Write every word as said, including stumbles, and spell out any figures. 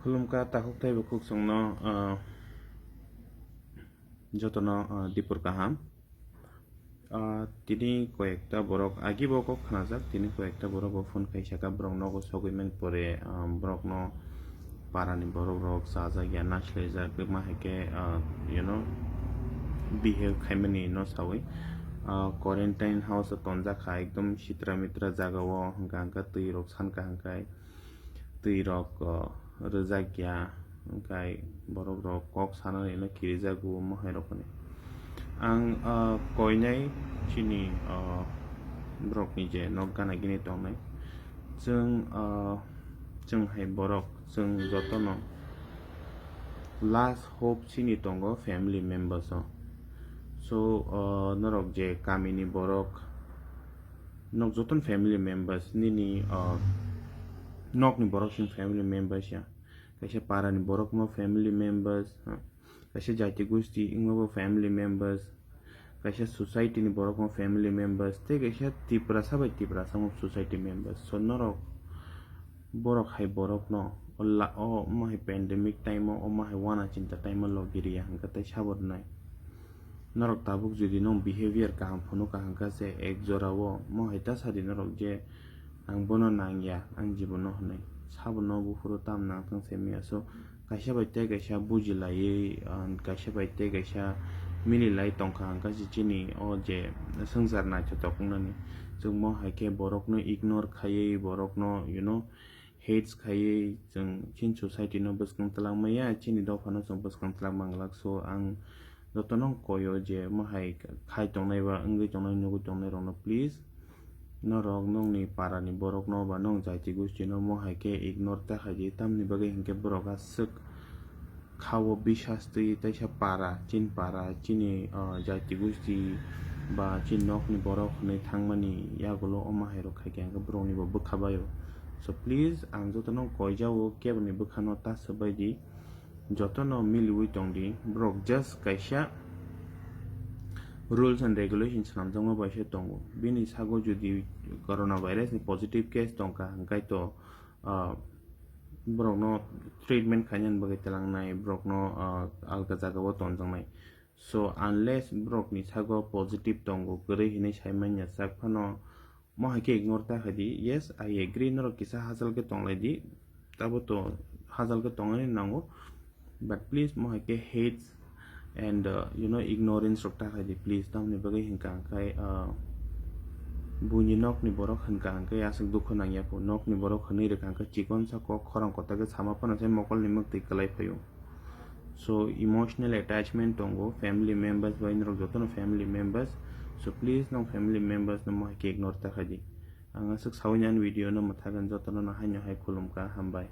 Khulumkha takhuk tei bukhuk chwngno, ah, jotono, ah, dipor kaham. Ah, tini koyekta borok agi bo kok khnajak, tini koyekta borok bo phone khaisaka borok nogo sogwi man pore, ah, borokno parani borok rok chajak ya naisle jak ma hai khe, ah, you know, behave khaimani no sawi, ah, quarantine house o tonjak kha ekdom sitra mitra jaga o hwnkha hwnkha twi rok san kaham khai. Twi rok, o, rwjak ya, hwnkhe borok rok kok sanani no kirijago mohai rok hwnwi. Ang, o, koinai chini, o, borok ni je nok gana gini tongnai. Chwng, o, chwng hai borok, chwng jotono last hope chini tongo family members o. So, o, norok je kami ni borok, nok jotono family members, nini, ah, nokni borok chwng family members ya. Kaisa parani borok mo family members, ah, kaisa jati gosti wngma bo family members, kaisa society ni borok mo family members, tei kaisa Tiprasa bai Tiprasa mo society members. So norok borok hai borokno o la-, o omo hai pandemic time o, omo hai wana chinta time o logi riya hwnkhe tei sabo rwnai. Norok tabuk jodi nwng behavior kaham phunukha hwnkha se ek jora o, mo hai ta sadi norok je ang bono nangya ang jibono hwnwi. Sabo no buphuru tam nangthang se mia. So kaisa bai tei kaisa bujilaiwi, ah, kaisa bai tei kaisa mililai tongkha hwnkha se chini o je swngchar naithotok wngnani. Chwng mo hai khe borokno ignore khaiwi, borokno, you know, hates khaiwi chwng chini society no bwskang twlangmaya, chini dophano chwng bwskang twlangma glak. So ang jotono koyo je mo hai khai tongnai ba wngwi tongnai, nugwi tongnai rokno please norok nokni parani borokno ba nok jati gosti no mo hai khe ignore ta khaidi, tamni bagwi hinkhe borok aswk kha o bisas twi teisa para, chini para, chini, ah, jati gosti ba chini nokni borok hwnwi thangmani yagulo omo hai rok khai khe hwnkhe borokni bo bwkha bai o. So please ang jotono koijao keboni bwkhano ta swbai di, jotono miliwi tong di, borok just kaisa rules and regulation swnamjakma bai se tongo. Bini sago jodi corona virus ni positive case tongkha hwnkhe to, ah, borokno treatment khainani bagwi twlangnai, borokno, ah, alga jagao tonjaknai. So unless borokni sago positive tongo, kwrwi hinwi saimanya sak phano, mo hai khe ignore ta khaidi. Yes, I agree, norok kisa hachal khe tonglaidi, tabo to hachal khe tonglaini nango, but please mo hai khe hates and, uh, you know, ignorance rok ta khaidi please. Tamni bagwi hinkha hwnkhe, uh, buini nokni borok hinkha hwnkhe aswk dukhu nangya kho, nokni borok hwnwi rwkha hwnkhe chikon sa kok khorang kota khe sama phano se mokolni mwktwi kwlai phaio. So emotional attachment tongo family members bai, norok jotono family members. So please nong family members no mo hai khe ignore ta khaidi. Ang aswk sawi nani video no mwthagwi jotono no haino hai khulumkha, hambai.